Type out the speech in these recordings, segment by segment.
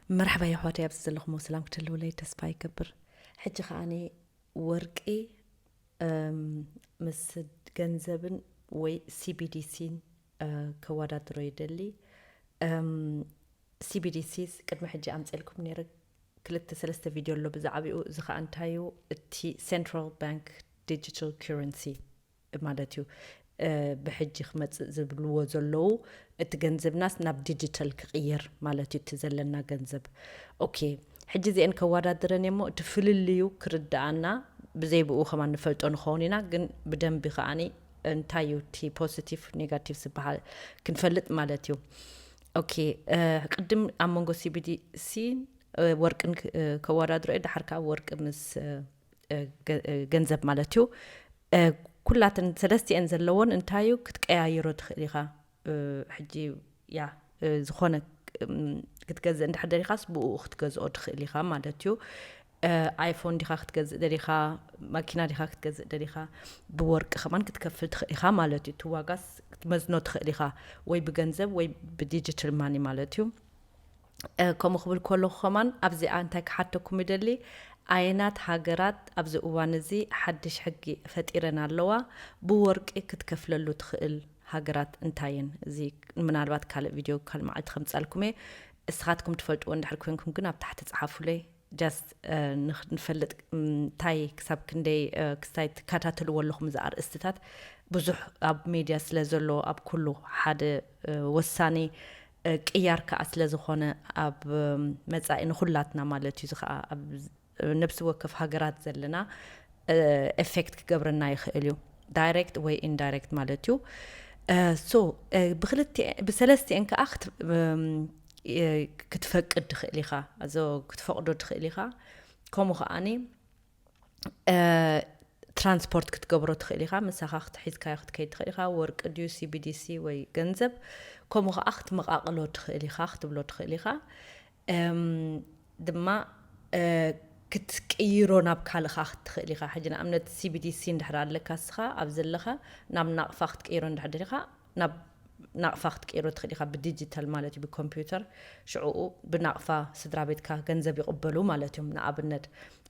መርሓባ የሕዋተይ፣ ኣብዚ ዘለኹሞ ሰላም ክትህልውለይ ተስፋ ይገብር። ሕጂ ከዓኒ ወርቂ፣ እም፣ ምስ ገንዘብን ወይ CBDCን፣ እ፣ ከወዳድሮ ይደሊ። እም፣ CBDCስ ቅድሚ ሕጂ ኣምፅኤልኩም ነይረ፣ ክልተ ሰለስተ ቪድዮ ኣሎ ብዛዕባኡ። እዚ ከዓ እንታይ እዩ? እቲ Central Bank Digital Currency ማለት እዩ። እ፣ ብሕጂ ክመፅእ ዝብልዎ ዘለዉ፣ እቲ ገንዘብናስ ናብ ዲጂታል ክቕየር ማለት እዩ፣ እቲ ዘለና ገንዘብ። ኦኬ፣ ሕጂ እዚአን ከወዳድረን እየ እሞ፣ እቲ ፍልልዩ ክርድኣና፣ ብዘይ ብኡ ከማን ንፈልጦ ንኸውን ኢና፣ ግን ብደንቢ ከዓኒ እንታይ እዩ እቲ ፖዚቲቭ ኔጋቲቭ ዝበሃል ክንፈልጥ ማለት እዩ። ኦኬ፣ እ፣ ቅድም ኣብ መንጎ CBDC፣ እ፣ ወርቅን ክ-፣ እ፣ ከወዳድሮ እየ፣ ድሓር ከዓ ወርቂ ምስ፣ እ፣ እ፣ ገ-፣ እ፣ ገንዘብ ማለት እዩ። እ፣ ኩላተን ሰለስቲአን ዘለዎን እንታይ እዩ? ክትቀያይሮ ትኽእል ኢኻ። እ፣ ሕጂ ያ፣ እ፣ ዝኾነ፣ እም፣ ክትገዝእ እንድሕር ደሊኻስ ብኡ ክትገዝኦ ትኽእል ኢኻ ማለት እዩ። እ፣ ኣይፎን ዲኻ ክትገዝእ ደሊኻ፣ ማኪና ዲኻ ክትገዝእ ደሊኻ፣ ብወርቂ ከማን ክትከፍል ትኽእል ኢኻ ማለት እዩ። እቲ ዋጋስ ክትመዝኖ ትኽእል ኢኻ፣ ወይ ብገንዘብ ወይ ብዲጂታል ማኒ ማለት እዩ። እ፣ ከምኡ ክብል ከለኹ ከማን ኣብዚኣ እንታይ ክሓተኩም ይደሊ፣ ኣየናት ሃገራት ኣብዚ እዋን እዚ ሓድሽ ሕጊ ፈጢረን ኣለዋ? ብወርቂ ክትከፍለሉ ትኽእል ሃገራት እንታየን? እዚ ምናልባት ካልእ ቪድዮ ካልእ መዓልቲ ከምጻልኩም እየ። እስኻትኩም ትፈልጥዎ እንድሕር ኮንኩም ግን ኣብ ታሕቲ ጸሓፉለይ። ጃስት፣ እ፣ ንኽ-፣ ንፈልጥ፣ ም፣ እንታይ ክሳብ ክንደይ፣ እ፣ ክስታይ ትከታተልዎ ኣለኹም እዚ ኣርእስትታት። ብዙሕ ኣብ ሜድያ ስለ ዘሎ ኣብ ኩሉ ሓደ፣ እ፣ ወሳኒ፣ እ፣ ቅያር ከኣ ስለ ዝኾነ ኣብ፣ እም፣ መጻኢ ንኹላትና ማለት እዩ። እዚ ከኣ ኣብ ነብሲ ወከፍ ሃገራት ዘለና፣ እ፣ ኤፌክት ክገብረና ይኽእል እዩ። ዳይሬክት ወይ ኢንዳይሬክት ማለት እዩ። እ፣ ሶ፣ እ፣ ብክልቲኤ-፣ ብሰለስቲኤን ከኣ ክት-፣ እም፣ እ፣ ክትፈቅድ ትኽእል ኢኻ። እዞ ክትፈቅዶ ትኽእል ኢኻ። ከምኡ ከኣኒ፣ እ፣ ትራንስፖርት ክትገብሮ ትኽእል ኢኻ። ምሳኻ ክትሒዝካዮ ክትከይድ ትኽእል ኢኻ። ወርቂ ድዩ፣ CBDC ወይ ገንዘብ። ከምኡ ከኣ ክትመቃቅሎ ትኽእል ኢኻ፣ ክትብሎ ትኽእል ኢኻ። እም፣ ድማ፣ እ፣ ክትቅይሮ ናብ ካልእ ከኣ ክትኽእል ኢኻ። ሕጂ ንኣብነት CBDC እንድሕር ኣለካ እስኻ፣ ኣብ ዘለኻ ናብ ናቕፋ ክትቅይሮ እንድሕር ደሊኻ፣ ናብ ናቕፋ ክትቅይሮ ትኽእል ኢኻ፣ ብዲጂታል ማለት እዩ፣ ብኮምፒውተር። ሽዕኡ ብናቕፋ ስድራ ቤትካ ገንዘብ ይቕበሉ ማለት እዮም፣ ንኣብነት።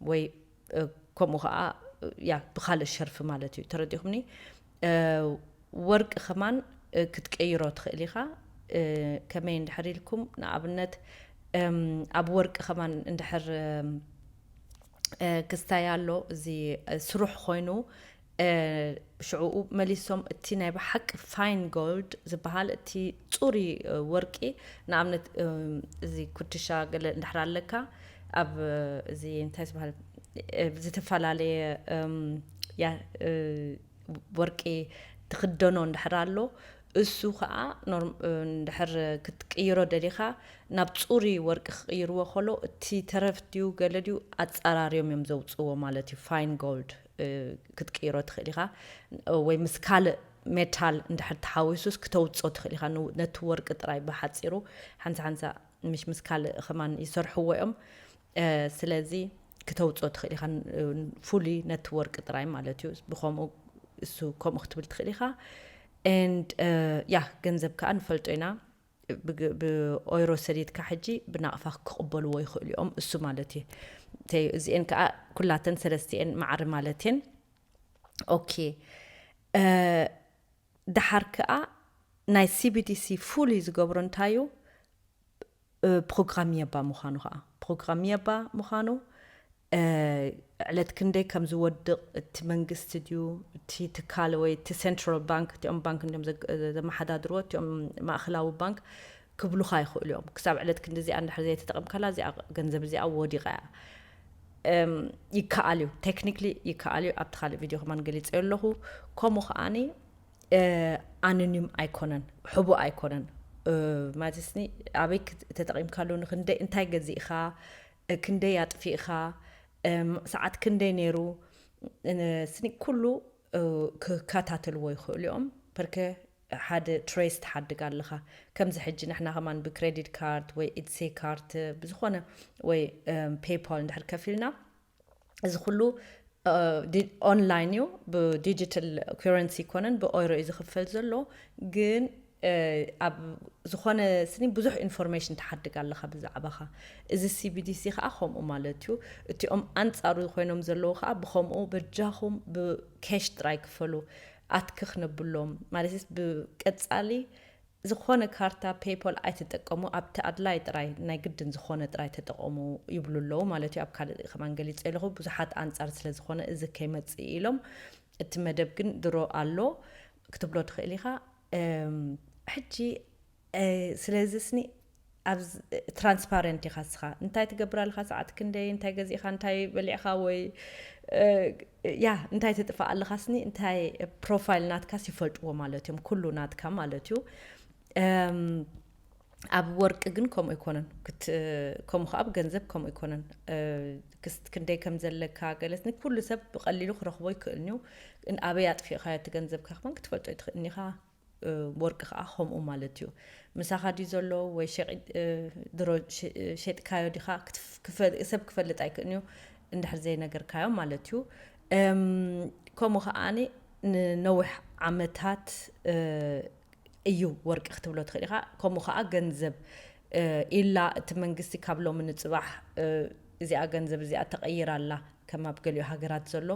ወይ፣ እ፣ ከምኡ ኸዓ፣ ያ፣ ብኻልእ ሸርፊ ማለት እዩ። ተረዲእኹምኒ? እ፣ ወርቂ ከማን፣ እ፣ ክትቀይሮ ትኽእል ኢኻ። እ፣ ከመይ እንድሕር ኢልኩም፣ ንኣብነት፣ እም፣ ኣብ ወርቂ ከማን እንድሕር፣ እም፣ እ፣ ክስታይ ኣሎ፣ እዚ፣ እ፣ ስሩሕ ኮይኑ፣ እ፣ ሽዕኡ መሊሶም እቲ ናይ ብሓቂ ፋይን ጎልድ ዝበሃል፣ እቲ ጽሩይ፣ እ፣ ወርቂ፣ ንኣብነት፣ እም፣ እዚ ኩትሻ ገለ እንድሕር ኣለካ፣ ኣብ፣ እ፣ እዚ እንታይ ዝበሃል፣ እ፣ ዝተፈላለየ፣ እም፣ ያ፣ እ፣ ወርቂ ትኽደኖ እንድሕር ኣሎ፣ እሱ ኸዓ ኖርም-፣ እንድሕር ክትቅይሮ ደሊኻ፣ ናብ ጽሩይ ወርቂ ክቕይርዎ ከሎ፣ እቲ ተረፍ ድዩ ገለ ድዩ ኣጸራርዮም እዮም ዘውጽእዎ ማለት እዩ። ፋይን ጎልድ፣ እ፣ ክትቅይሮ ትኽእል ኢኻ። ወይ ምስ ካልእ ሜታል እንድሕር ተሓዊሱስ ክተውጾ ትኽእል ኢኻ። ን-፣ ነቲ ወርቂ ጥራይ ብሓጺሩ ሓንሳ ሓንሳ ምሽ ምስ ካልእ ከማን ይሰርሕዎ እዮም። እ፣ ስለዚ ክተውጾ ትኽእል ኢኻ፣ ን-፣ ፉሊ ነቲ ወርቂ ጥራይ ማለት እዩ። ብኸምኡ እሱ ከምኡ ክትብል ትኽእል ኢኻ። And፣ እ፣ ያ፣ ገንዘብ ከኣ ንፈልጦ ኢና። ብግ-፣ ብኦይሮ ሰዲድካ ሕጂ ብናቕፋ ክቕበልዎ ይኽእሉ እዮም፣ እሱ ማለት እዩ። ተይ፣ እዚኤን ከኣ ኩላተን ሰለስቲኤን ማዕሪ ማለት እየን። ኦኬ። እ፣ ደሓር ከኣ ናይ CBDC ፍሉይ ዝገብሮ እንታይ እዩ? እ፣ ፕሮግራምየባ ምዃኑ ኸዓ። ፕሮግራምየባ ምዃኑ፣ እ፣ ዕለት ክንደይ ከም ዝወድቕ፣ እቲ መንግስቲ ድዩ፣ እቲ ትካል ወይ እቲ ሴንትራል ባንክ፣ እቲኦም ባንክ እንዲኦም ዘግ-፣ ዘመሓዳድርዎ፣ እቲኦም ማእኸላዊ ባንክ ክብሉኻ ይኽእሉ እዮም። ክሳብ ዕለት ክንዲ እዚኣ እንድሕር ዘይተጠቐምካላ፣ እዚኣ ገንዘብ እዚኣ ወዲቓ እያ። እም፣ ይከኣል እዩ፣ ቴክኒክሊ ይከኣል እዩ። ኣብቲ ካልእ ቪድዮ ከማን ገሊጸዮ ኣለኹ። ከምኡ ከኣኒ፣ እ፣ ኣኖኒም ኣይኮነን፣ ሕቡእ ኣይኮነን። እ፣ ማለትስኒ ኣበይ ክት-፣ ተጠቒምካሉ፣ ንክንደይ፣ እንታይ ገዚእኻ፣ እ፣ ክንደይ ኣጥፊእኻ፣ እም፣ ሰዓት ክንደይ ነይሩ፣ እ፣ ስኒ ኩሉ፣ እ፣ ክከታተልዎ ይኽእሉ እዮም። ፐርከ ሓደ ትሬስ ትሓድግ ኣለኻ። ከምዚ ሕጂ ንሕና ከማን ብክሬዲት ካርድ ወይ ኢትሴ ካርድ ብዝኾነ ወይ፣ እም፣ ፔይፓል እንድሕር ከፊልና፣ እዚ ኩሉ፣ እ፣ ዲ-፣ ኦንላይን እዩ፣ ብዲጂታል ከረንሲ ኣይኮነን፣ ብኦይሮ እዩ ዝኽፈል ዘሎ። ግን ኣብ ዝኾነ ስኒ ብዙሕ ኢንፎርሜሽን ትሓድግ ኣለኻ ብዛዕባኻ። እዚ ሲቢዲሲ ከዓ ከምኡ ማለት እዩ። እቲኦም ኣንጻሩ ኮይኖም ዘለዉ ከዓ ብኸምኡ በጃኹም ብኬሽ ጥራይ ክፈሉ ኣትክኽ ነብሎም። ማለት ብቀጻሊ ዝኾነ ካርታ ፔይፖል ኣይትጠቀሙ። ኣብቲ ኣድላይ ጥራይ ናይ ግድን ዝኾነ ጥራይ ተጠቀሙ ይብሉ ኣለዉ ማለት እዩ። ኣብ ካልእ ከማን ገሊጸ ኣለኹ ብዙሓት ኣንጻር ስለ ዝኾነ እዚ ከይመጽእ ኢሎም። እቲ መደብ ግን ድሮ ኣሎ ክትብሎ ትኽእል ኢኻ። ሕጂ ስለዚ ስኒ ኣብ ትራንስፓረንት ኢኻ ስኻ እንታይ ትገብር ኣለኻ፣ ሰዓት ክንደይ፣ እንታይ ገዚእኻ፣ እንታይ በሊዕኻ ወይ ያ እንታይ ትጥፋእ ኣለኻ ስኒ እንታይ ፕሮፋይል ናትካስ ይፈልጥዎ ማለት እዮም፣ ኩሉ ናትካ ማለት እዩ። ኣብ ወርቂ ግን ከምኡ ኣይኮነን። ከምኡ ከዓ ኣብ ገንዘብ ከምኡ ኣይኮነን። ክንደይ ከም ዘለካ ገለስኒ ኩሉ ሰብ ብቀሊሉ ክረኽቦ ይክእል እዩ። ኣበይ ኣጥፊእካ እቲ ገንዘብካ ክመን ክትፈልጦ ይትኽእል ኢኻ። ወርቂ ከዓ ከምኡ ማለት እዩ። ምሳኻ ድዩ ዘሎ ወይ ድሮ ሸጥካዮ ዲኻ ሰብ ክፈልጥ ኣይክእልን እዩ። እንድሕር ዘይነገርካዮ ማለት እዩ። ከምኡ ከዓኒ ንነዊሕ ዓመታት እዩ ወርቂ ክትብሎ ትኽእል ኢኻ። ከምኡ ከዓ ገንዘብ ኢላ እቲ መንግስቲ ካብ ሎሚ ንፅባሕ እዚኣ ገንዘብ እዚኣ ተቐይራ ኣላ ከም ኣብ ገሊኡ ሃገራት ዘሎ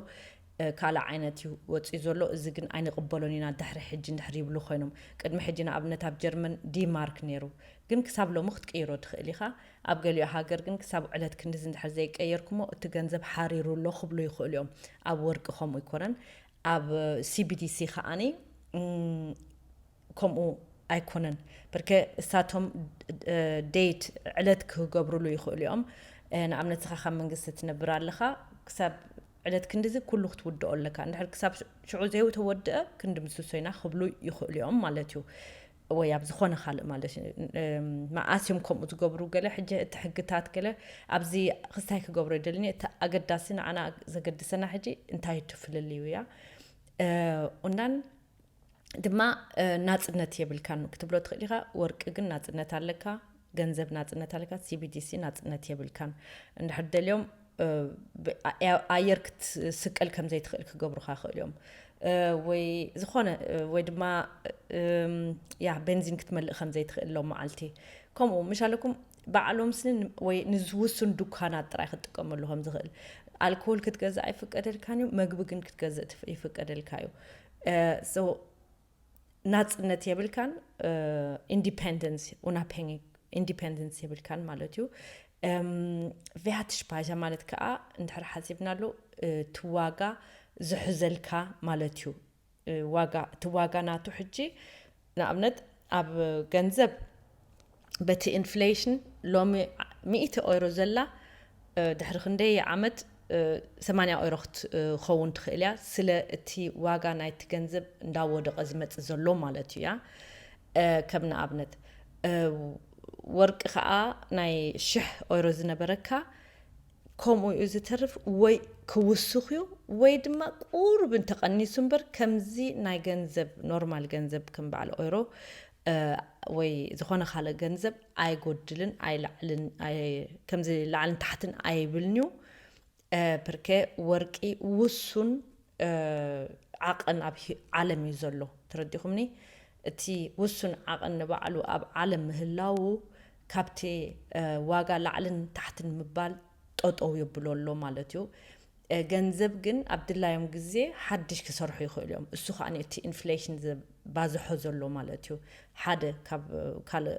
ካልእ ዓይነት እዩ ወፂኡ ዘሎ። እዚ ግን ኣይንቕበሎን ኢና ድሕሪ ሕጂ እንድሕር ይብሉ ኮይኖም። ቅድሚ ሕጂ ንኣብነት ኣብ ጀርመን ዲማርክ ነይሩ፣ ግን ክሳብ ሎሚ ክትቅይሮ ትኽእል ኢኻ። ኣብ ገሊኡ ሃገር ግን ክሳብ ዕለት ክንድዚ እንድሕር ዘይቀየርኩሞ እቲ ገንዘብ ሓሪሩ ኣሎ ክብሉ ይኽእሉ እዮም። ኣብ ወርቂ ከምኡ ኣይኮነን። ኣብ ሲቢዲሲ ከዓኒ ከምኡ ኣይኮነን። ብርከ እሳቶም ዴት ዕለት ክገብሩሉ ይኽእሉ እዮም። ንኣብነት ስኻ ካብ መንግስቲ ትነብር ኣለኻ ክሳብ ዕለት ክንድዚ ኩሉ ክትውድኦ ኣለካ። እንድሕር ክሳብ ሽዑ ዘይተወድአ ክንድምስሶ ኢና ክብሉ ይኽእሉ እዮም ማለት እዩ። ወይ ኣብ ዝኾነ ካልእ ማለት እዩ። መኣስ እዮም ከምኡ ዝገብሩ ገለ ሕጂ እቲ ሕግታት ገለ ኣብዚ ክስታይ ክገብሮ ይደልኒ። እቲ ኣገዳሲ ንዓና ዘገድሰና ሕጂ እንታይ እዩ እቲ ፍልልዩ እያ። ኡንዳን ድማ ናጽነት የብልካን ክትብሎ ትኽእል ኢኻ። ወርቂ ግን ናጽነት ኣለካ፣ ገንዘብ ናጽነት ኣለካ፣ ሲቢዲሲ ናጽነት የብልካን። እንድሕር ደልዮም ኣየር ክትስቀል ከም ዘይትኽእል ክገብሩኻ ይኽእል እዮም። ወይ ዝኾነ ወይ ድማ ያ ቤንዚን ክትመልእ ከም ዘይትኽእል ሎም መዓልቲ። ከምኡ ምሻለኩም ባዕሎም ስኒ ወይ ንዝውሱን ዱካናት ጥራይ ክትጥቀመሉ ከም ዝኽእል። ኣልኮል ክትገዝእ ኣይፍቀደልካን እዩ፣ መግቢ ግን ክትገዝእ ይፍቀደልካ እዩ። ናጽነት የብልካን። ኢንዲፐንደንስ፣ ኡናፔንግ ኢንዲፐንደንስ የብልካን ማለት እዩ። ቪያትሽ ፓይሻ ማለት ከዓ እንድሕር ሓሲብናሉ እቲ ዋጋ ዝሕዘልካ ማለት እዩ። ዋጋ እቲ ዋጋ ናቱ ሕጂ ንኣብነት ኣብ ገንዘብ በቲ ኢንፍሌሽን ሎሚ ሚእቲ ኦይሮ ዘላ ድሕሪ ክንደይ ዓመት ሰማንያ ኦይሮ ክትኸውን ትኽእል እያ። ስለ እቲ ዋጋ ናይቲ ገንዘብ እንዳወደቐ ዝመጽእ ዘሎ ማለት እዩ እያ። ከም ንኣብነት ወርቂ ከዓ ናይ ሽሕ ኦይሮ ዝነበረካ ከምኡ እዩ ዝተርፍ ወይ ክውስኽ እዩ ወይ ድማ ቁሩብ እንተቐኒሱ እምበር ከምዚ ናይ ገንዘብ ኖርማል ገንዘብ ከም በዓል ኦይሮ ወይ ዝኾነ ካልእ ገንዘብ ኣይጎድልን ኣይላዕልን ከምዚ ላዕልን ታሕትን ኣይብልን እዩ። ብርከ ወርቂ ውሱን ዓቐን ኣብ ዓለም እዩ ዘሎ። ተረዲኹምኒ? እቲ ውሱን ዓቐን ንባዕሉ ኣብ ዓለም ምህላው ካብቲ ዋጋ ላዕልን ታሕትን ምባል ጠጠው የብሎ ኣሎ ማለት እዩ። ገንዘብ ግን ኣብ ድላዮም ግዜ ሓድሽ ክሰርሑ ይኽእሉ እዮም። እሱ ከዓ እቲ ኢንፍሌሽን ዘባዝሖ ዘሎ ማለት እዩ። ሓደ ካብ ካልእ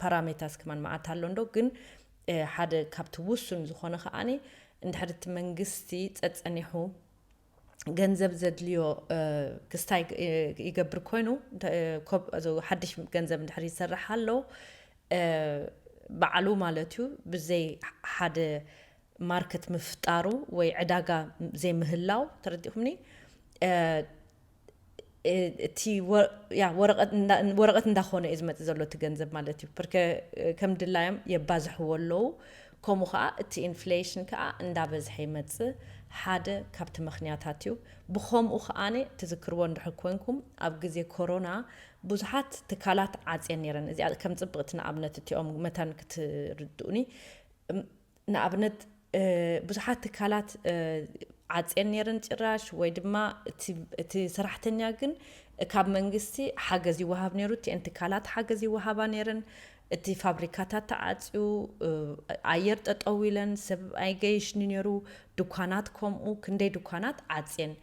ፓራሜታስ ከማን መዓት ኣሎ እንዶ ግን ሓደ ካብቲ ውሱን ዝኾነ ከዓኒ እንድሕር እቲ መንግስቲ ጸጸኒሑ ገንዘብ ዘድልዮ ክስታይ ይገብር ኮይኑ ሓድሽ ገንዘብ እንድሕር ይሰርሕ ኣሎ ባዕሉ ማለት እዩ ብዘይ ሓደ ማርኬት ምፍጣሩ ወይ ዕዳጋ ዘይምህላው ተረዲኹምኒ። እቲ ወረቐት እንዳኾነ እዩ ዝመፅእ ዘሎ እቲ ገንዘብ ማለት እዩ። ርከ ከም ድላዮም የባዝሕዎ ኣለዉ። ከምኡ ከዓ እቲ ኢንፍሌሽን ከዓ እንዳበዝሐ ይመፅእ ሓደ ካብቲ ምክንያታት እዩ። ብኸምኡ ከዓነ ትዝክርዎ እንድሕር ኮንኩም ኣብ ግዜ ኮሮና ብዙሓት ትካላት ዓፅየን ነይረን። እዚኣ ከም ፅብቕቲ ንኣብነት እቲኦም መታን ክትርድኡኒ ንኣብነት ብዙሓት ትካላት ዓጽየን ነይረን ጭራሽ፣ ወይ ድማ እቲ፣ እቲ ሰራሕተኛ ግን ካብ መንግስቲ ሓገዝ ይወሃብ ነይሩ። እቲአን ትካላት ሓገዝ ይወሃባ ነይረን። እቲ ፋብሪካታት ተዓጽዩ፣ እ፣ ኣየር ጠጠው ኢለን፣ ሰብ ኣይገይሽኒ ነይሩ። ድኳናት ከምኡ፣ ክንደይ ድኳናት ዓጽየን፣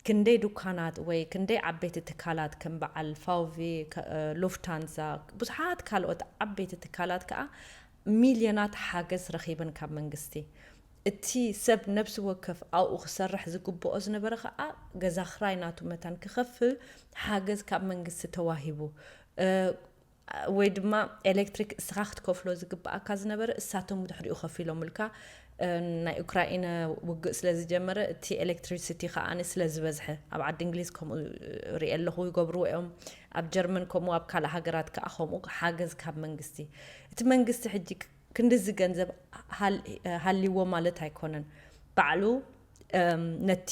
ክንደይ ድኳናት ወይ ክንደይ ዓበይቲ ትካላት ከም በዓል ፋውቪ፣ ከ-፣ እ፣ ሉፍታንዛ፣ ብዙሓት ካልኦት ዓበይቲ ትካላት ከዓ ሚልዮናት ሓገዝ ረኺበን ካብ መንግስቲ። እቲ ሰብ ነብሲ ወከፍ ኣብኡ ክሰርሕ ዝግብኦ ዝነበረ ከዓ ገዛ ክራይ ናቱ መታን ክኸፍል ሓገዝ ካብ መንግስቲ ተዋሂቡ። እ፣ ወይ ድማ ኤሌክትሪክ እስኻ ክትከፍሎ ዝግብኣካ ዝነበረ እሳቶም ብድሕሪኡ ከፊሎምልካ። እ፣ ናይ ኡክራይነ ውግእ ስለ ዝጀመረ እቲ ኤሌክትሪሲቲ ከዓ ስለ ዝበዝሐ፣ ኣብ ዓዲ እንግሊዝ ከምኡ ሪኤ ኣለኹ፣ ይገብርዎ እዮም። ኣብ ጀርመን ከምኡ፣ ኣብ ካልእ ሃገራት ከዓ ከምኡ ሓገዝ ካብ መንግስቲ። እቲ መንግስቲ ሕጂ ክንድዚ ገንዘብ ሃል-፣ ሃልይዎ ማለት ኣይኮነን። ባዕሉ፣ እም፣ ነቲ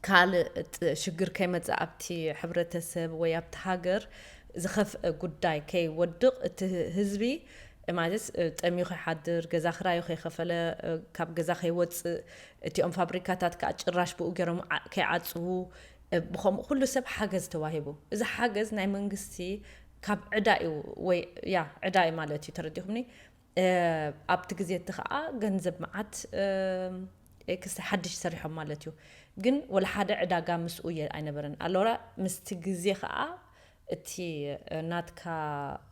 ካልእ ጥ-፣ ሽግር ከይመጽእ ኣብቲ ሕብረተሰብ ወይ ኣብቲ ሃገር ዝኸፍአ ጉዳይ ከይወድቕ፣ እቲ ህዝቢ ማለት፣ እ፣ ጠምዩ ከይሓድር፣ ገዛ ክራዩ ከይኸፈለ፣ እ፣ ካብ ገዛ ከይወጽእ፣ እቲኦም ፋብሪካታት ከዓ ጭራሽ ብኡ ገይሮም ዓ-፣ ከይዓጽዉ፣ እ፣ ብኸምኡ ኩሉ ሰብ ሓገዝ ተዋሂቡ። እዚ ሓገዝ ናይ መንግስቲ ካብ ዕዳ እዩ፣ ወይ ያ፣ ዕዳ እዩ ማለት እዩ፣ ተረዲኹምኒ? እ፣ ኣብቲ ግዜ እቲ ከዓ ገንዘብ መዓት፣ እ፣ ክስታይ ሓድሽ ሰሪሖም ማለት እዩ። ግን ወላ ሓደ ዕዳጋ ምስኡ የ-፣ ኣይነበረን። ኣሎራ ምስቲ ግዜ ከዓ እቲ፣ እ፣ ናትካ፣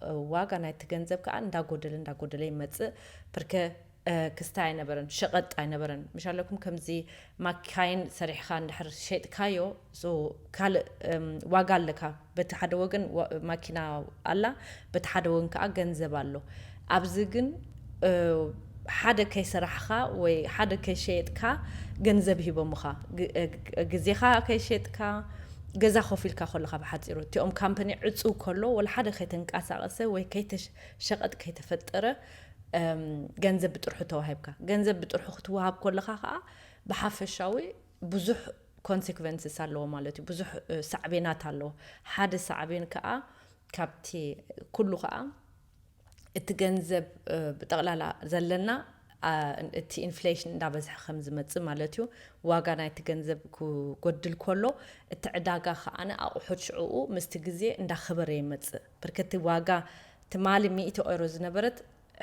እ፣ ዋጋ ናይቲ ገንዘብ ከዓ እንዳጎደለ እንዳጎደለ ይመጽእ። ብርከ፣ እ፣ ክስታይ ኣይነበረን፣ ሸቐጥ ኣይነበረን። ምሽ ኣለኩም ከምዚ ማካይን ሰሪሕኻ እንድሕር ሸጥካዮ፣ ሶ ካልእ፣ እም፣ ዋጋ ኣለካ። በቲ ሓደ ወገን ዋ-፣ ማኪና ኣላ፣ በቲ ሓደ ወገን ከዓ ገንዘብ ኣሎ። ኣብዚ ግን፣ እ፣ ሓደ ከይሰራሕኻ ወይ ሓደ ከይሸየጥካ ገንዘብ ሂቦምኻ። ግ-፣ እ፣ ግ-፣ ግዜኻ ከይሸጥካ፣ ገዛ ኮፍ ኢልካ ከለኻ ብሓፂሩ፣ እቲኦም ካምፓኒ ዕፁው ከሎ፣ ወላ ሓደ ከይተንቀሳቐሰ ወይ ከይተሽ-፣ ሸቐጥ ከይተፈጠረ፣ እም፣ ገንዘብ ብጥርሑ ተዋሂብካ። ገንዘብ ብጥርሑ ክትወሃብ ከለኻ ከዓ ብሓፈሻዊ ብዙሕ ኮንሲኩቨንስስ ኣለዎ ማለት እዩ። ብዙሕ፣ እ፣ ሳዕቤናት ኣለዎ። ሓደ ሳዕቤን ከዓ ካብቲ ኩሉ ከዓ እቲ ገንዘብ፣ እ፣ ብጠቕላላ ዘለና፣ አ፣ እቲ ኢንፍሌሽን እንዳበዝሐ ከም ዝመጽእ ማለት እዩ። ዋጋ ናይቲ ገንዘብ ክጎድል ከሎ፣ እቲ ዕዳጋ ከዓነ ኣቑሑት ሽዕኡ ምስቲ ግዜ እንዳኸበረ ይመጽእ። ብርከቲ ዋጋ ትማሊ ሚእቲ ኦይሮ ዝነበረት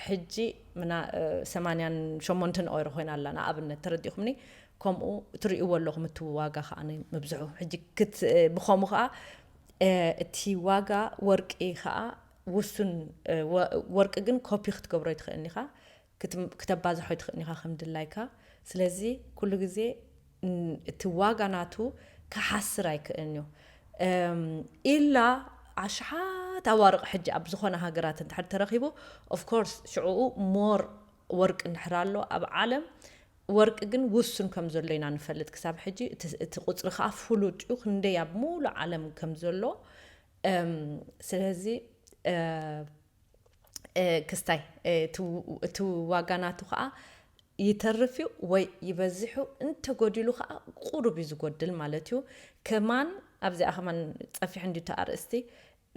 ሕጂ ምና-፣ እ፣ ሰማንያን ሸሞንተን ኦይሮ ኮይና ኣላ፣ ንኣብነት፣ ተረዲኹምኒ? ከምኡ ትርእይዎ ኣለኹም፣ እቲ ዋጋ ከዓነ ምብዝሑ። ሕጂ ክት-፣ እ፣ ብኸምኡ ከኣ፣ እ፣ እቲ ዋጋ ወርቂ ከኣ ውሱን፣ እ፣ ወ-፣ ወርቂ ግን ኮፒ ክትገብሮ ኣይትኽእልን ኢኻ፣ ክት-፣ ክተባዝሖ ኣይትኽእልን ኢኻ ከም ድላይካ። ስለዚ ኩሉ ግዜ ን-፣ እቲ ዋጋ ናቱ ክሓስር ኣይክእልን እዩ። እም፣ ኢላ ኣሽሓት ኣዋርቕ ሕጂ ኣብ ዝኾነ ሃገራት እንድሕር ተረኺቡ፣ of course ሽዕኡ ሞር ወርቂ እንድሕር ኣሎ ኣብ ዓለም፣ ወርቂ ግን ውሱን ከም ዘሎ ኢና ንፈልጥ ክሳብ ሕጂ። እቲ፣ እቲ ቁጽሪ ከኣ ፍሉጥ እዩ፣ ክንደይ ኣብ ሙሉእ ዓለም ከም ዘሎ። እም፣ ስለዚ፣ እ፣ እ፣ ክስታይ፣ እ፣ እቲ ው-፣ እቲ ዋጋ ናቱ ከኣ ይተርፍ እዩ ወይ ይበዝሕ እዩ። እንተጎዲሉ ከኣ ቁሩብ እዩ ዝጎድል ማለት እዩ። ከማን ኣብዚኣ ከማን ጸፊሑ እንድዩ እቲ ኣርእስቲ።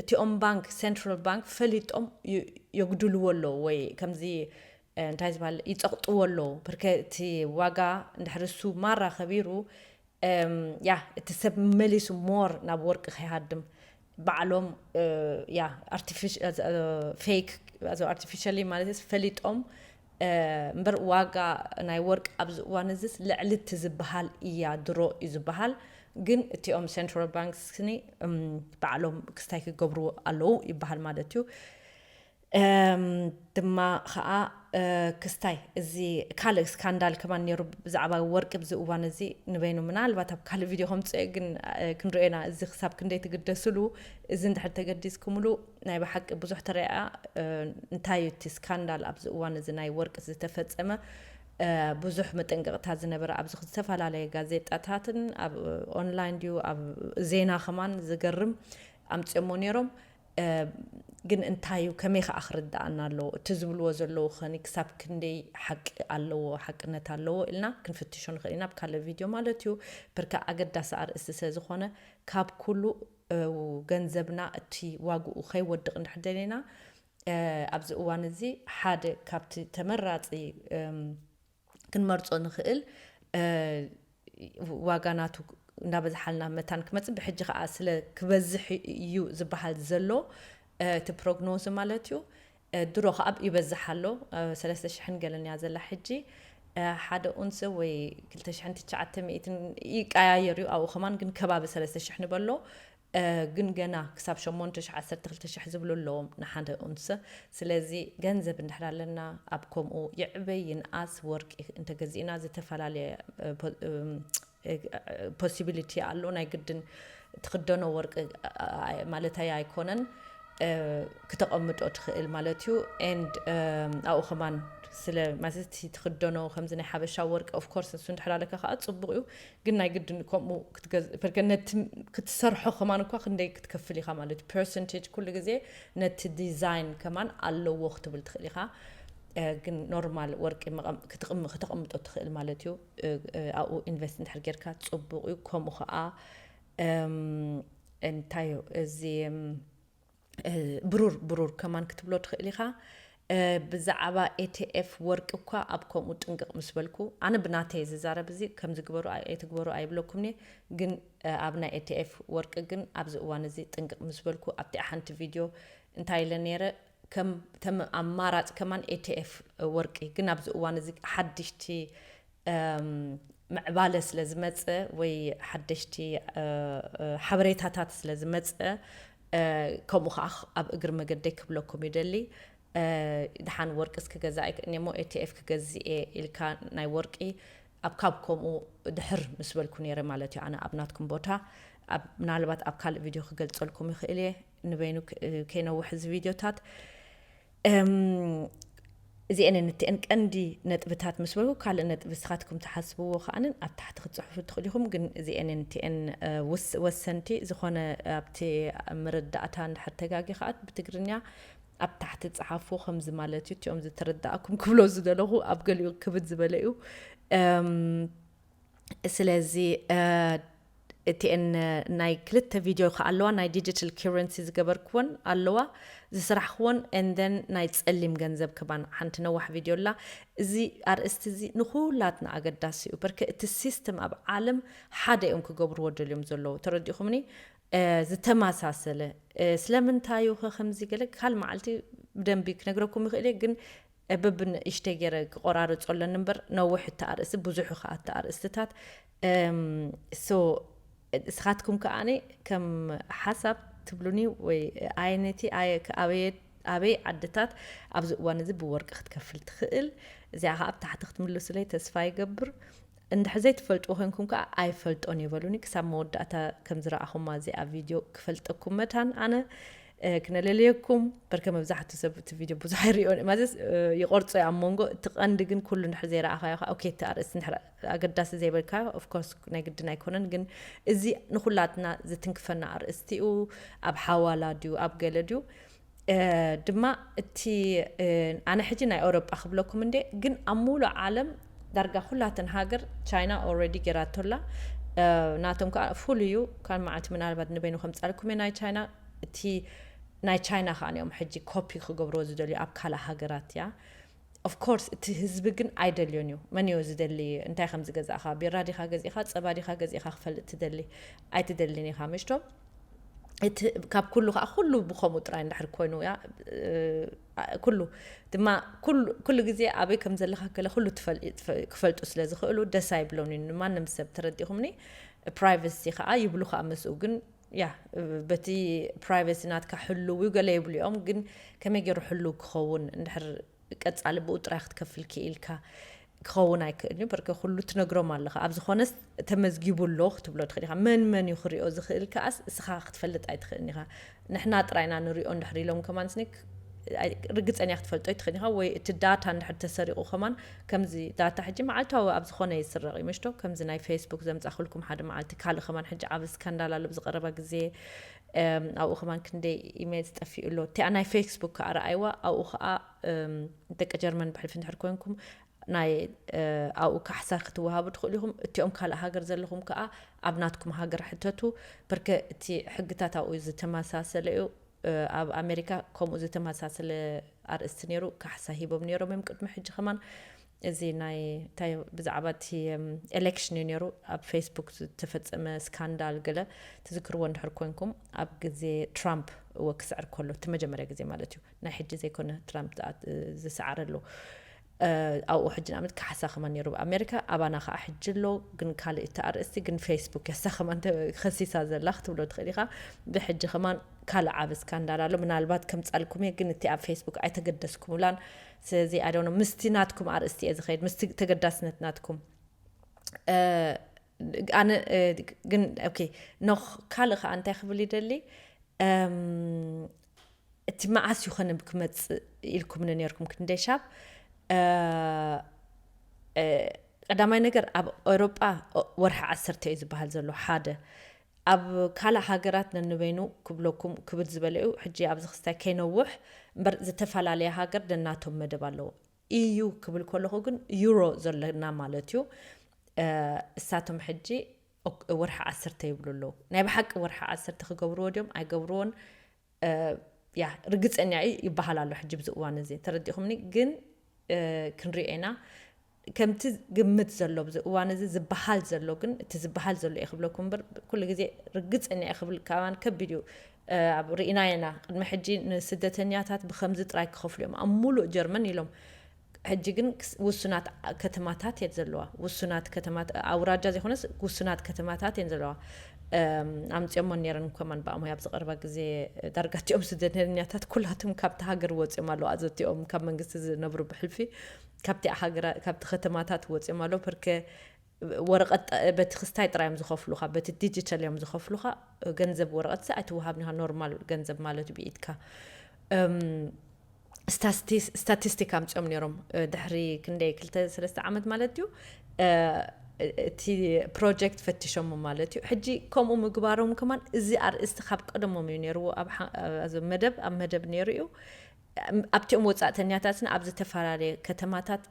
እቲኦም ባንክ፣ ሴንትራል ባንክ ፈሊጦም ዩ-፣ የጉድልዎ ኣለዉ ወይ ከምዚ፣ እ፣ እንታይ ዝበሃል፣ ይጸቕጥዎ ኣለዉ። ብርከ እቲ ዋጋ እንድሕር እሱ ማራ ከቢሩ፣ እም፣ ያ፣ እቲ ሰብ መሊሱ ሞር ናብ ወርቂ ከይሃድም ባዕሎም፣ እ፣ ያ፣ ኣርቲፊሽ-፣ እ፣ እ፣ ፌክ፣ እዚ ኣርቲፊሻሊ ማለት ፈሊጦም፣ እ፣ እምበር ዋጋ ናይ ወርቂ ኣብዚ እዋን እዚስ ልዕሊ እቲ ዝበሃል እያ፣ ድሮ እዩ ዝበሃል። ግን እቲኦም ሴንትራል ባንክስ ክኒ፣ እም፣ ባዕሎም ክስታይ ክገብሩ ኣለዉ ይበሃል ማለት እዩ። እም፣ ድማ ኸኣ፣ እ፣ ክስታይ፣ እዚ ካልእ ስካንዳል ከማን ነይሩ ብዛዕባ ወርቂ ኣብዚ እዋን እዚ ንበይኑ፣ ምናልባት ኣብ ካልእ ቪድዮ ከምጽኦ እየ፣ ግን፣ እ፣ ክንርእዮ ኢና፣ እዚ ክሳብ ክንደይ ትግደስሉ። እዚ እንድሕር ተገዲስኩምሉ፣ ናይ ብሓቂ ብዙሕ ተረኣ፣ እ፣ እንታይ እዩ እቲ ስካንዳል ኣብዚ እዋን እዚ ናይ ወርቂ ዝተፈጸመ፣ እ፣ ብዙሕ መጠንቀቕታ ዝነበረ ኣብዚ ዝተፈላለየ ጋዜጣታትን ኣብ ኦንላይን ድዩ ኣብ ዜና ከማን ዝገርም ኣምጺኦሞ ነይሮም። እ፣ ግን እንታይ እዩ፣ ከመይ ከኣ ክርድኣና ኣለዎ፣ እቲ ዝብልዎ ዘለዉ ኸኒ ክሳብ ክንደይ ሓቂ ኣለዎ፣ ሓቅነት ኣለዎ ኢልና ክንፍትሾ ንኽእል ኢና፣ ኣብ ካልእ ቪድዮ ማለት እዩ። ብርካ ኣገዳሲ ኣርእስቲ ስለ ዝኾነ፣ ካብ ኩሉ፣ እ፣ ገንዘብና እቲ ዋግኡ ከይወድቕ እንድሕር ደሊና፣ እ፣ ኣብዚ እዋን እዚ ሓደ ካብቲ ተመራጺ፣ እም፣ ክንመርጾ ንኽእል ዋጋ ናቱ እንዳበዝሓልና መታን ክመፅእ፣ ብሕጂ ከዓ ስለ ክበዝሕ እዩ ዝበሃል ዘሎ እቲ ፕሮግኖዝ ማለት እዩ። ድሮ ከዓ ይበዝሕ ኣሎ። ሰለስተ ሽሕን ገለን እያ ዘላ ሕጂ። ሓደ ኡንስ ወይ ክልተ ሽሕን ትሽዓተ ሚእትን ይቀያየር እዩ። ኣብኡ ከማን ግን ከባቢ ሰለስተ ሽሕ ንበሎ። ግን ገና ክሳብ ሸሞንተ ሽሕ ዓሰርተ ክልተ ሽሕ ዝብሉ ኣለዎም ንሓደ ኡንስ። ስለዚ ገንዘብ እንድሕር ኣለና፣ ኣብ ከምኡ ይዕበይ ይንኣስ ወርቂ እንተገዚእና ዝተፈላለየ ፖሲቢሊቲ ኣሎ። ናይ ግድን ትኽደኖ ወርቂ ማለታይ ኣይኮነን፣ ክተቐምጦ ትኽእል ማለት እዩ። And ኣብኡ ከማን ስለ ማለት ትኽደኖ ከምዚ ናይ ሓበሻ ወርቂ ኦፍኮርስ እሱ እንድሕር ኣለካ ከዓ ፅቡቅ እዩ። ግን ናይ ግድን ከምኡ ክትሰርሖ ከማን እኳ ክንደይ ክትከፍል ኢኻ ማለት እዩ። ፐርሰንቴጅ ኩሉ ግዜ ነቲ ዲዛይን ከማን ኣለዎ ክትብል ትኽእል ኢኻ። ግን ኖርማል ወርቂ ክተቕምጦ ትኽእል ማለት እዩ። ኣብኡ ኢንቨስት እንድሕር ጌርካ ፅቡቕ እዩ። ከምኡ ከዓ እንታይ እዩ እዚ ብሩር ብሩር ከማን ክትብሎ ትኽእል ኢኻ። ብዛዕባ ኤቲኤፍ ወርቂ እኳ ኣብ ከምኡ ጥንቅቕ ምስ በልኩ፣ ኣነ ብናተይ ዝዛረብ እዚ ከምዚ ግበሩ ኣይትግበሩ ኣይብለኩም እየ። ግን ኣብ ናይ ኤቲኤፍ ወርቂ ግን ኣብዚ እዋን እዚ ጥንቅቕ ምስ በልኩ ኣብቲ ሓንቲ ቪድዮ እንታይ ኢለ ነይረ፣ ከም ተም ኣማራፂ ከማን ኤቲኤፍ ወርቂ ግን ኣብዚ እዋን እዚ ሓድሽቲ ምዕባለ ስለ ዝመፀ ወይ ሓደሽቲ ሓበሬታታት ስለ ዝመፀ ከምኡ ከዓ ኣብ እግሪ መገደይ ክብለኩም ይደሊ። ድሓን ወርቂ እስክገዛ ኣይክእልኒ እሞ ኤቲኤፍ ክገዝእ እየ ኢልካ ናይ ወርቂ ኣብ ካብ ከምኡ ድሕር ምስ በልኩ ነይረ ማለት እዩ። ኣነ ኣብ ናትኩም ቦታ ምናልባት ኣብ ካልእ ቪድዮ ክገልፀልኩም ይኽእል እየ። ንበይኑ ከይነውሕ እዚ ቪድዮታት እዚአን ንትአን ቀንዲ ነጥብታት ምስ በልኩ፣ ካልእ ነጥቢ ንስኻትኩም ትሓስብዎ ከኣንን ኣብ ታሕቲ ክትፅሕፉ ትኽእሉ ኢኹም። ግን እዚአን ንትአን ወሰንቲ ዝኾነ ኣብቲ ምርዳእታ እንድሕር ተጋጊ ከኣ ብትግርኛ ኣብ ታሕቲ ጸሓፉ ከምዚ ማለት እዩ። እቲኦም ዝተረዳእኩም ክብሎ ዝደለኹ ኣብ ገሊኡ ክብድ ዝበለ እዩ። ስለዚ እቲአን ናይ ክልተ ቪድዮ ከ ኣለዋ፣ ናይ ዲጂታል ኪረንሲ ዝገበርክወን ኣለዋ ዝስራሕክወን፣ and then ናይ ጸሊም ገንዘብ ከማን ሓንቲ ነዋሕ ቪድዮ ኣላ። እዚ ኣርእስቲ እዚ ንኹላትና ኣገዳሲ እዩ። በርከ እቲ ሲስተም ኣብ ዓለም ሓደ እዮም ክገብርዎ ደልዮም ዘለዉ። ተረዲኹምኒ? ዝተመሳሰለ ስለምንታይ እዩ ከ ከምዚ ገለ ካል መዓልቲ ብደንቢ ክነግረኩም ይኽእል እየ፣ ግን በብንእሽተይ ገይረ ክቆራርጾ ኣለኒ እምበር ነዊሕ እቲ ኣርእስቲ ብዙሕ እዩ ከዓ እቲ ኣርእስትታት። ሶ እስኻትኩም ከኣኒ ከም ሓሳብ ትብሉኒ ወይ ኣየነቲ ኣበይ ዓድታት ኣብዚ እዋን እዚ ብወርቂ ክትከፍል ትኽእል? እዚኣ ከዓ ኣብ ታሕቲ ክትምልሱለይ ተስፋ ይገብር። እንድሕር ዘይትፈልጥዎ ኮይንኩም ከዓ ኣይፈልጦን ይበሉኒ። ክሳብ መወዳእታ ከም ዝረኣኹማ እዚኣ ቪድዮ ክፈልጠኩም መታን ኣነ ክነለልየኩም። በርከ መብዛሕቱ ሰብ እቲ ቪድዮ ብዙሕ ኣይሪኦን ማለት ይቆርጾ ኣብ መንጎ። እቲ ቀንዲ ግን ኩሉ እንድሕር ዘይረኣኻዮ ከዓ ኦኬ እቲ ኣርእስቲ እንድሕር ኣገዳሲ ዘይበልካዮ ኦፍኮርስ ናይ ግድን ኣይኮነን። ግን እዚ ንኩላትና ዝትንክፈና ኣርእስቲኡ ኣብ ሓዋላ ድዩ ኣብ ገለ ድዩ ድማ እቲ ኣነ ሕጂ ናይ ኤውሮጳ ክብለኩም እንዴ ግን ኣብ ሙሉእ ዓለም ዳርጋ ኩላተን ሃገር ቻይና ኦረዲ ገይራቶላ። ናቶም ከዓ ፉል እዩ። ካብ መዓልቲ ምናልባት ንበይኑ ከምፃልኩም እየ ናይ ቻይና። እቲ ናይ ቻይና ከዓ እዮም ሕጂ ኮፒ ክገብርዎ ዝደልዩ ኣብ ካልእ ሃገራት እያ። ኦፍኮርስ እቲ ህዝቢ ግን ኣይደልዮን እዩ። መን እዩ ዝደሊ? እንታይ ከም ዝገዛእካ ቢራ ዲካ ገዚእካ ጸባ ዲካ ገዚእካ ክፈልጥ ትደሊ? ኣይትደልን ኢካ ምሽቶ። እቲ ካብ ኩሉ ከዓ ኩሉ ብከምኡ ጥራይ እንድሕር ኮይኑ እያ ኩሉ ድማ ኩሉ ግዜ ኣበይ ከም ዘለካ ገለ ኩሉ ክፈልጡ ስለ ዝኽእሉ ደስ ኣይብሎን እዩ ንማንም ሰብ። ተረዲኹምኒ? ፕራይቨሲ ከዓ ይብሉ ከዓ ምስኡ ግን ያ በቲ ፕራይቨሲ ናትካ ሕልው እዩ ገለ ይብሉ እዮም። ግን ከመይ ገይሩ ሕልው ክኸውን እንድሕር ቀጻሊ ብኡ ጥራይ ክትከፍል ክኢልካ ክኸውን ኣይክእልን እዩ። በርከ ኩሉ ትነግሮም ኣለኻ። ኣብ ዝኾነስ ተመዝጊቡ ኣሎ ክትብሎ ትኽእል ኢኻ። መን መን እዩ ክሪኦ ዝኽእል ከኣስ እስኻ ክትፈልጥ ኣይትኽእልን ኢኻ። ንሕና ጥራይና ንሪኦ እንድሕር ኢሎም ከማን ስኒ ርግፀኛ ክትፈልጦ ኣይትኽእል ኢኻ። ወይ እቲ ዳታ እንድሕር ተሰሪቑ ከማን ከምዚ ዳታ ሕጂ መዓልታዊ ኣብ ዝኾነ ይስረቕ እዩ ምሽቶ። ከምዚ ናይ ፌስቡክ ዘምፃእኩልኩም ሓደ መዓልቲ ካልእ ከማን ሕጂ ዓብ ስካንዳል ኣሎ ብዝቐረባ ግዜ ኣብኡ ከማን ክንደይ ኢሜል ዝጠፊኡ ኣሎ። እቲኣ ናይ ፌስቡክ ከዓ ረኣይዋ ኣብኡ ከዓ ደቂ ጀርመን ብሕልፊ እንድሕር ኮይንኩም ናይ ኣብኡ ካሕሳ ክትወሃቡ ትኽእሉ ኢኹም። እቲኦም ካልእ ሃገር ዘለኹም ከዓ ኣብ ናትኩም ሃገር ሕተቱ። ብርከ እቲ ሕግታት ኣብኡ ዝተመሳሰለ እዩ። ኣብ ኣሜሪካ ከምኡ ዝተመሳሰለ ኣርእስቲ ነይሩ። ካሕሳ ሂቦም ነይሮም እዮም ቅድሚ ሕጂ ከማን። እዚ ናይ እንታይ ብዛዕባ እቲ ኤሌክሽን እዩ ነይሩ፣ ኣብ ፌስቡክ ዝተፈጸመ ስካንዳል ገለ ትዝክርዎ እንድሕር ኮንኩም፣ ኣብ ግዜ ትራምፕ እወ ክስዕር ከሎ፣ እቲ መጀመርያ ግዜ ማለት እዩ፣ ናይ ሕጂ ዘይኮነ ትራምፕ ዝኣ- ዝሰዓረሉ። ኣብኡ ሕጂ ንኣብነት ካሕሳ ከማን ነይሩ ኣብ ኣሜሪካ፣ ኣባና ከዓ ሕጂ ኣሎ። ግን ካልእ እቲ ኣርእስቲ ግን ፌስቡክ እያ፣ እሳ ከማን ተ- ከሲሳ ዘላ ክትብሎ ትኽእል ኢኻ። ብሕጂ ከማን ካልእ ዓቢ ስካንዳል ኣሎ፣ ምናልባት ከምጻልኩም እየ፣ ግን እቲ ኣብ ፌስቡክ ኣይተገደስኩምላን። ስለዚ ኣይ ዶንት ኖ፣ ምስቲ ናትኩም ኣርእስቲ እየ ዝኸይድ፣ ምስቲ ተገዳስነት ናትኩም። ኣነ ግን ኦኬ፣ ኖኽ ካልእ ከዓ እንታይ ክብል ይደሊ፣ እቲ መዓስ ይኾነ ክመፅእ ኢልኩምኒ ነርኩም ክንደይ ሻብ። ቀዳማይ ነገር ኣብ ኤውሮጳ ወርሒ ዓሰርተ እዩ ዝበሃል ዘሎ ሓደ። ኣብ ካልእ ሃገራት ነንበይኑ ክብለኩም ክብል ዝበለ እዩ። ሕጂ ኣብዚ ክስታይ ከይነውሕ እምበር ዝተፈላለየ ሃገር ነናቶም መደብ ኣለዎ። ኢዩ ክብል ከለኹ ግን ዩሮ ዘለና ማለት እዩ። እሳቶም ሕጂ ወርሒ ዓሰርተ ይብሉ ኣለዉ። ናይ ብሓቂ ወርሒ ዓሰርተ ክገብርዎ ድዮም ኣይገብርዎን ያ ርግፀኛ እዩ ይበሃል ኣሎ ሕጂ ብዚ እዋን እዚ ተረዲኹምኒ። ግን ክንሪኦ ኢና ከምቲ ግምት ዘሎ ብዚ እዋን እዚ ዝበሃል ዘሎ ግን እቲ ዝበሃል ዘሎ እየ ክብለኩም እምበር ኩሉ ግዜ ርግፀኛ እየ ክብል ካባን ከቢድ እዩ። ኣብ ርኢና ኢና ቅድሚ ሕጂ ንስደተኛታት ብከምዚ ጥራይ ክኸፍሉ እዮም ኣብ ሙሉእ ጀርመን ኢሎም። ሕጂ ግን ውሱናት ከተማታት እየን ዘለዋ። ውሱናት ከተማት ኣውራጃ ዘይኮነስ ውሱናት ከተማታት እየን ዘለዋ። ኣምፅኦሞ ነይረን ከማን ብኣሞይ ኣብ ዝቐርባ ግዜ ዳርጋ እቲኦም ስደተኛታት ኩላቶም ካብቲ ሃገር ወፂኦም ኣለዉ። ኣዘቲኦም ካብ መንግስቲ ዝነብሩ ብሕልፊ ካብቲ ከተማታት ወፂኦም ኣለዉ። ፐርከ ወረቐት በቲ ክስታይ ጥራይ እዮም ዝኸፍሉኻ፣ በቲ ዲጂታል እዮም ዝኸፍሉኻ። ገንዘብ ወረቐት ኣይትወሃብኒኻ፣ ኖርማል ገንዘብ ማለት ብኢድካ። ስታስቲስቲክ ኣምፅኦም ነይሮም ድሕሪ ክንደይ ክልተ ሰለስተ ዓመት ማለት እዩ። እቲ ፕሮጀክት ፈቲሾሞ ማለት እዩ። ሕጂ ከምኡ ምግባሮም ከማን እዚ ኣርእስቲ ካብ ቀደሞም እዩ ነይርዎ። ኣብ መደብ ኣብ መደብ ነይሩ እዩ። ኣብቲኦም ወፃእተኛታትን ኣብ ዝተፈላለየ ከተማታት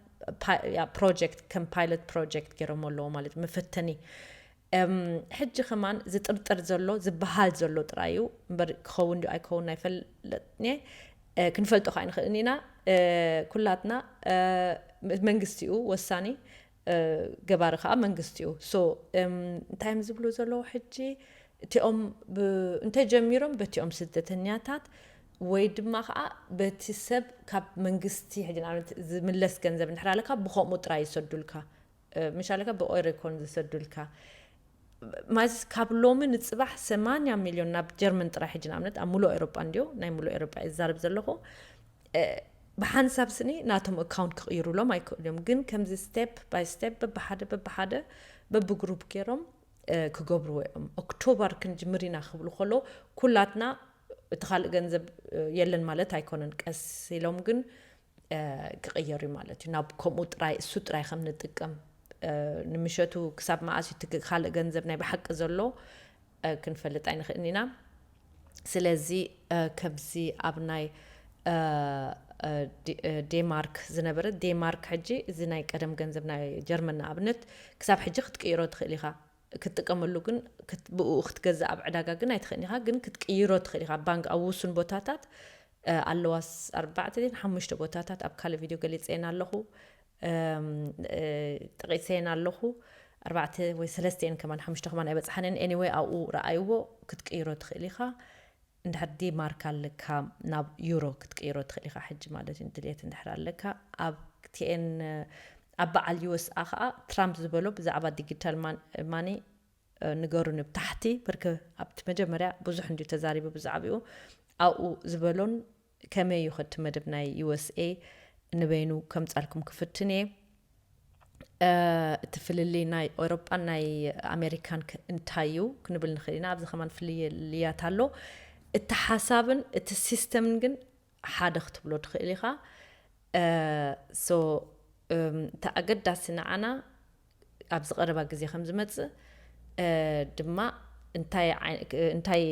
ፕሮጀክት ከም ፓይለት ፕሮጀክት ገይሮም ኣለዎ ማለት መፈተኒ። ሕጂ ከማን ዝጥርጥር ዘሎ ዝበሃል ዘሎ ጥራይ እዩ እምበር ክኸውን ዲ ኣይከውን ኣይፈልጥን። ክንፈልጦ ከዓ ንኽእል ኢና። ኩላትና መንግስቲ እዩ ወሳኒ፣ ገባሪ ከዓ መንግስቲ እዩ። ሶ እንታይ እዮም ዝብሉ ዘለዉ ሕጂ እቲኦም እንተጀሚሮም በቲኦም ስደተኛታት ወይ ድማ ከዓ በቲ ሰብ ካብ መንግስቲ ሕጂ ንኣብነት ዝምለስ ገንዘብ እንድሕር ኣለካ ብከምኡ ጥራይ ይሰዱልካ። ምሻለካ ብኦይሮ ይኮን ዝሰዱልካ ማለት ካብ ሎሚ ንፅባሕ ሰማንያ ሚልዮን ናብ ጀርመን ጥራይ ሕጂ ንኣብነት ኣብ ሙሉእ ኤሮጳ እንዲዮ ናይ ሙሉእ ኤሮጳ ይዛረብ ዘለኹ። ብሓንሳብ ስኒ ናቶም ኣካውንት ክቕይሩሎም ኣይክእሉ እዮም። ግን ከምዚ ስቴፕ ባይ ስቴፕ በብሓደ በብሓደ በብግሩፕ ገይሮም ክገብርዎ እዮም። ኦክቶበር ክንጅምር ኢና ክብሉ ከሎ ኩላትና እቲ ካልእ ገንዘብ የለን ማለት ኣይኮነን። ቀስ ኢሎም ግን ክቕየር እዩ ማለት እዩ። ናብ ከምኡ ጥራይ እሱ ጥራይ ከም ንጥቀም ንምሸቱ ክሳብ መኣስ እቲ ካልእ ገንዘብ ናይ ብሓቂ ዘሎ ክንፈልጥ ኣይንኽእልን ኢና። ስለዚ ከምዚ ኣብ ናይ ዴማርክ ዝነበረ ዴማርክ ሕጂ እዚ ናይ ቀደም ገንዘብ ናይ ጀርመን ንኣብነት ክሳብ ሕጂ ክትቅይሮ ትኽእል ኢኻ። ክትጥቀመሉ ግን ብኡ ክትገዝእ ኣብ ዕዳጋ ግን ኣይትኽእልን ኢኻ። ግን ክትቅይሮ ትኽእል ኢኻ። ባንክ ኣብ ውሱን ቦታታት ኣለዋስ ኣርባዕተ ሓሙሽተ ቦታታት ኣብ ካልእ ቪድዮ ገሊፀየን ኣለኹ፣ ጠቂሰየን ኣለኹ። ኣርባዕተ ወይ ሰለስተየን ከማን ሓሙሽተ ከማን ኣይበፅሓንን። ኤኒወይ ኣብኡ ረኣይዎ ክትቅይሮ ትኽእል ኢኻ። እንድሕር ዴማርክ ኣለካ ናብ ዩሮ ክትቅይሮ ትኽእል ኢኻ ሕጂ ማለት እዩ። ድልየት እንድሕር ኣለካ ኣብ ቲኤን ኣብ በዓል ዩኤስኣ ከዓ ትራምፕ ዝበሎ ብዛዕባ ዲጂታል ማኒ ንገሩኒ ብታሕቲ ብርክ ኣብቲ መጀመርያ ብዙሕ እንድዩ ተዛሪቡ ብዛዕባኡ ኣብኡ ዝበሎን ከመይ እዩ ከቲ መደብ ናይ ዩኤስኤ ንበይኑ ከምፃልኩም ክፍትን እየ። እቲ ፍልልይ ናይ ኤውሮጳን ናይ ኣሜሪካን እንታይ እዩ ክንብል ንኽእል ኢና። ኣብዚ ከማን ፍልልያት ኣሎ። እቲ ሓሳብን እቲ ሲስተምን ግን ሓደ ክትብሎ ትኽእል ኢኻ። ሶ እቲ ኣገዳሲ ንዓና ኣብዚ ቀረባ ግዜ ከም ዝመፅእ ድማ እንታይ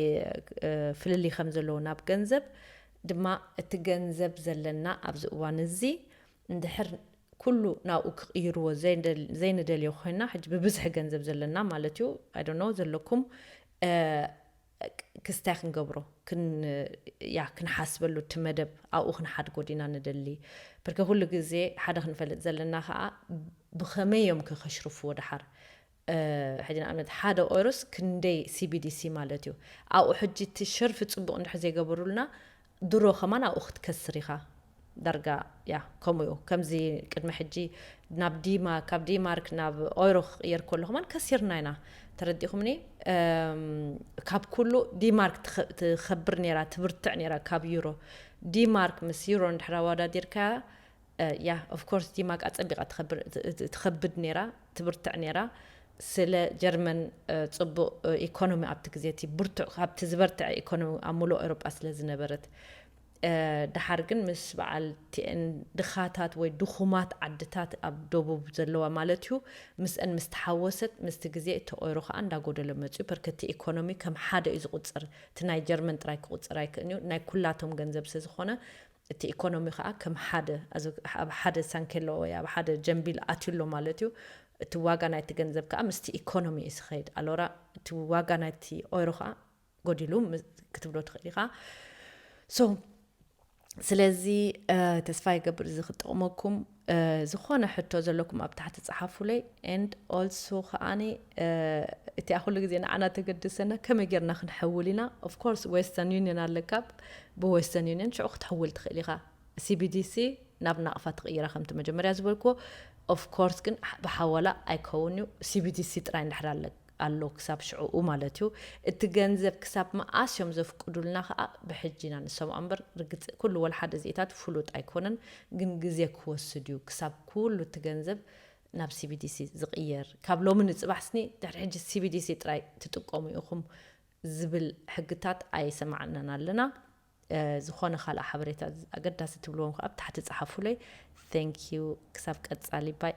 ፍልልይ ከም ዘለዎ ናብ ገንዘብ ድማ እቲ ገንዘብ ዘለና ኣብዚ እዋን እዚ እንድሕር ኩሉ ናብኡ ክቕይርዎ ዘይንደልዮ ኮይና ሕጂ ብብዝሒ ገንዘብ ዘለና ማለት እዩ ኣይዶኖ ዘለኩም ክስታይ ክንገብሮ ያ ክንሓስበሉ፣ እቲ መደብ ኣብኡ ክንሓድጎ ዲና ንደሊ? በርከ ኩሉ ግዜ ሓደ ክንፈልጥ ዘለና ከዓ፣ ብኸመይ እዮም ከከሽርፍዎ ደሓር? ሕጂ ንኣብነት ሓደ ኦይሮስ ክንደይ ሲቢዲሲ ማለት እዩ። ኣብኡ ሕጂ እቲ ሸርፊ ፅቡቕ እንድሕር ዘይገበሩልና፣ ድሮ ከማን ኣብኡ ክትከስር ኢኻ። ዳርጋ ያ ከምኡ እዩ። ከምዚ ቅድሚ ሕጂ ናብ ዲማ ካብ ዲማርክ ናብ ኦይሮ ክቕየር ከሎ ከማን ከሲርና ኢና። ተረዲኹምኒ? ካብ ኩሉ ዲማርክ ትኸብር ነራ፣ ትብርትዕ ነራ ካብ ዩሮ። ዲማርክ ምስ ዩሮ እንድሕር ኣወዳዲርካ፣ ያ ኦፍኮርስ ዲማርክ ኣፀቢቓ ትኸብድ ነራ፣ ትብርትዕ ነራ። ስለ ጀርመን ፅቡቕ ኢኮኖሚ ኣብቲ ግዜ እቲ ብርቱዕ ካብቲ ዝበርትዐ ኢኮኖሚ ኣብ ሙሉእ ኤውሮጳ ስለ ዝነበረት፣ ደሓር ግን ምስ በዓል ቲኤን ድኻታት ወይ ድኹማት ዓድታት ኣብ ደቡብ ዘለዋ ማለት እዩ፣ ምስአን ምስ ተሓወሰት ምስቲ ግዜ እቲ ኦይሮ ከዓ እንዳጎደለ መፅኡ። በርከቲ ኢኮኖሚ ከም ሓደ እዩ ዝቁፅር፣ እቲ ናይ ጀርመን ጥራይ ክቁፅር ኣይክእን እዩ፣ ናይ ኩላቶም ገንዘብ ስለ ዝኾነ እቲ ኢኮኖሚ ከዓ ከም ሓደ ኣብ ሓደ ሳንኬሎ ወይ ኣብ ሓደ ጀንቢል ኣትዩ ኣሎ ማለት እዩ። እቲ ዋጋ ናይቲ ገንዘብ ከዓ ምስቲ ኢኮኖሚ እዩ ዝኸይድ። ኣሎራ እቲ ዋጋ ናይቲ ኦይሮ ከዓ ጎዲሉ ክትብሎ ትኽእል ኢኻ። ሶ ስለዚ ተስፋ ይገብር እዚ ክጠቕመኩም። ዝኾነ ሕቶ ዘለኩም ኣብ ታሕቲ ጸሓፉለይ። And also ከዓኒ እቲኣ ኩሉ ግዜ ንዓና ተገድሰና ከመይ ጌርና ክንሕውል ኢና? Of course Western Union ኣለካ፣ ብ Western Union ሽዑ ክትሕውል ትኽእል ኢኻ። ሲቢዲሲ ናብ ናቕፋ ትቕይራ ከምቲ መጀመርያ ዝበልክዎ። Of course ግን ብሓዋላ ኣይከውን እዩ፣ ሲቢዲሲ ጥራይ እንድሕር ኣለካ ኣሎ ክሳብ ሽዕኡ ማለት እዩ። እቲ ገንዘብ ክሳብ መኣስ እዮም ዘፍቅዱልና ከዓ ብሕጂ ኢና ንሰምዖ እምበር ርግፅ ኩሉ ወላ ሓደ እዚኢታት ፍሉጥ ኣይኮነን፣ ግን ግዜ ክወስድ እዩ ክሳብ ኩሉ እቲ ገንዘብ ናብ ሲቢዲሲ ዝቕየር። ካብ ሎሚ ንፅባሕ ስኒ ድሕሪ ሕጂ ሲቢዲሲ ጥራይ ትጥቀሙ ኢኹም ዝብል ሕግታት ኣይሰማዕናን ኣለና። ዝኾነ ካልእ ሓበሬታ ኣገዳሲ ትብልዎም ከዓ ኣብ ታሕቲ ፀሓፉለይ። Thank you። ክሳብ ቀፃሊ ባይ።